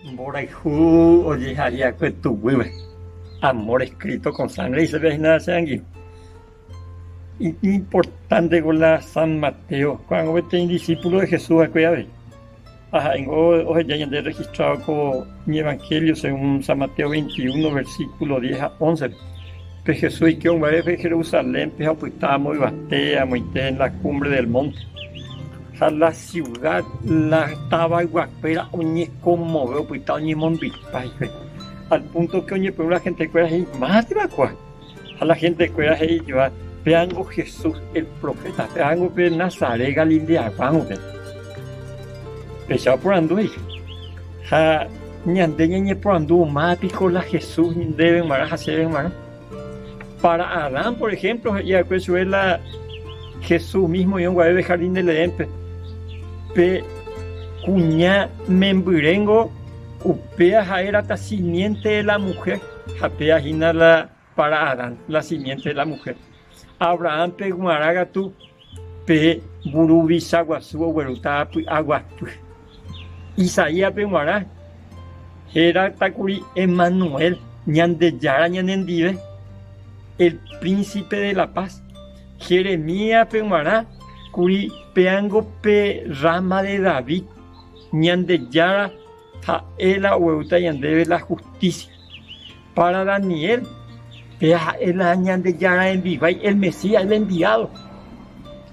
Mborayhu ojehai'akue tuguýpe, amor escrito con sangre he'isépe hína che angirũ. Iñimportánteko la San Mateo, ko'ág̃a peteĩ disípulo de Jesús va'ekue avei. Ha ha'éngo oheja ñande registrado ko iñevangelio según San Mateo 21, versículo 10 ha 11-pe. Pe Jesús oike oguare Jerusalénpe ha opyta amo yvate, amoite en la cumbre del monte. Ha la ciudad, la tavayguakuéra oñekonmove opyta oñemondyipa hikuái. Al punto que oñepyrũ la gentekuéra he'i, Mávapa kóa? Ha la gentekuéra he'i joa, Péango Jesús el profeta, péango pe Nazaret Galileaguágope. Péicha oporandu he'i. Ha ñande ñañeporandu máva piko la Jesús ndéve g̃uarã ha chéve g̃uarã? Para Adán, por ejemplo, he'i va'ekue chupe la Jesús mismo oĩrõ guare pe jardín del Edénpe, pe kuña membyréngo upéva ha'érata simiente de la mujer, ha péva hína la para Adán, la simiente de la mujer. Abrahánpe g̃uarã katu pe mburuvicha guasu oguerúta py'aguapy. Isaíaspe g̃uarã hérata kuri Emmanuel, Ñandejára ñanendive, el Príncipe de la Paz. Jeremíaspe g̃uarã kuri péango pe Rama de David, Ñandejára ha'e la oguerúta ñandéve la hustísia. Para Daniel, pe ha'e la Ñandejára rembiguái, el Mesías, el enviado.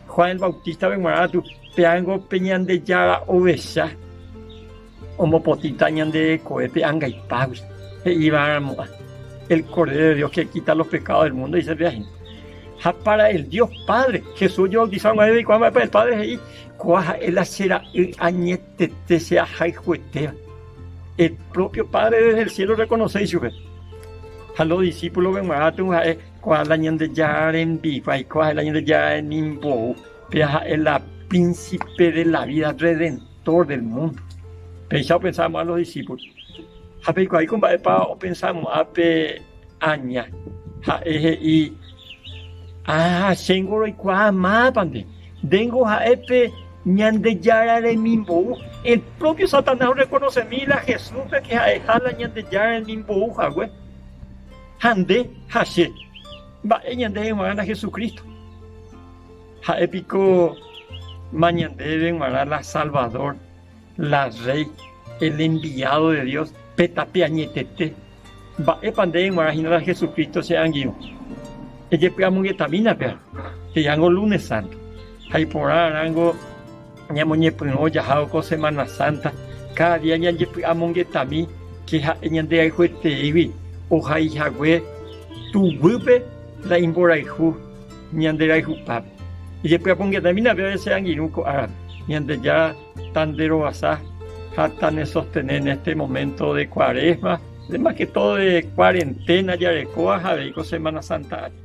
Juan el Bautista-pe g̃uarã katu péango pe Ñandejára ovecha omopotĩta ñande rekove pe angaipágui, he'iva'erãmo'ã, El Cordero de Dios que quita los pecados del mundo, he'ise péva hína. Ha para el Dios Padre, Jesús ojebautizárõ guare oikuaa mba'épa el Padre he'i, Kóa ha'e la che ra'y añetete che ahayhuetéva. El propio Padre desde el cielo reconoce ichupe. Ha los discípulos g̃uarã ha'e kóa la Ñandejára rembiguái, kóa ha'e la Ñandejára remimbou, péva ha'e la príncipe de la vida, redentor del mundo. Péicha opensamo'ã los discípulos. Ha peikuaáiko mba'épa opensamo'ã pe aña. Ha'e he'i, Ah, chéngo roikuaa mávapa nde. Ndéngo ha'e pe Ñandejára remimbou. El propio Satanás orrekonosemi la Jesúspe ke ha'eha la Ñandejára remimbou hague. Ha nde ha che, mba'e ñandéve g̃uarã la Jesucristo? Ha'e piko ma ñandéve g̃uarã la Salvador, la Rey, el enviado de Dios, pe tape añetete? Mba'épa ndéve g̃uarã hína la Jesucristo che angirũ? Ejepy'amongetamína péva, he'ángo Lunes Santo. Ha iporã arãngo ñamoñepyrũ jahávo ko Semana Santa, káda día ñanjepy'amongetami ke ha'e ñanderayhuetereígui ohai hague tuguýpe la imborayhu ñanderayhupápe. Ejepy'amongetamína péva che angirũ ko árape, Ñandejára tanderovasa ha tanesostene en este momento de cuaresma, de más que todo de cuarentena jarekóva ha avei ko Semana Santa aja.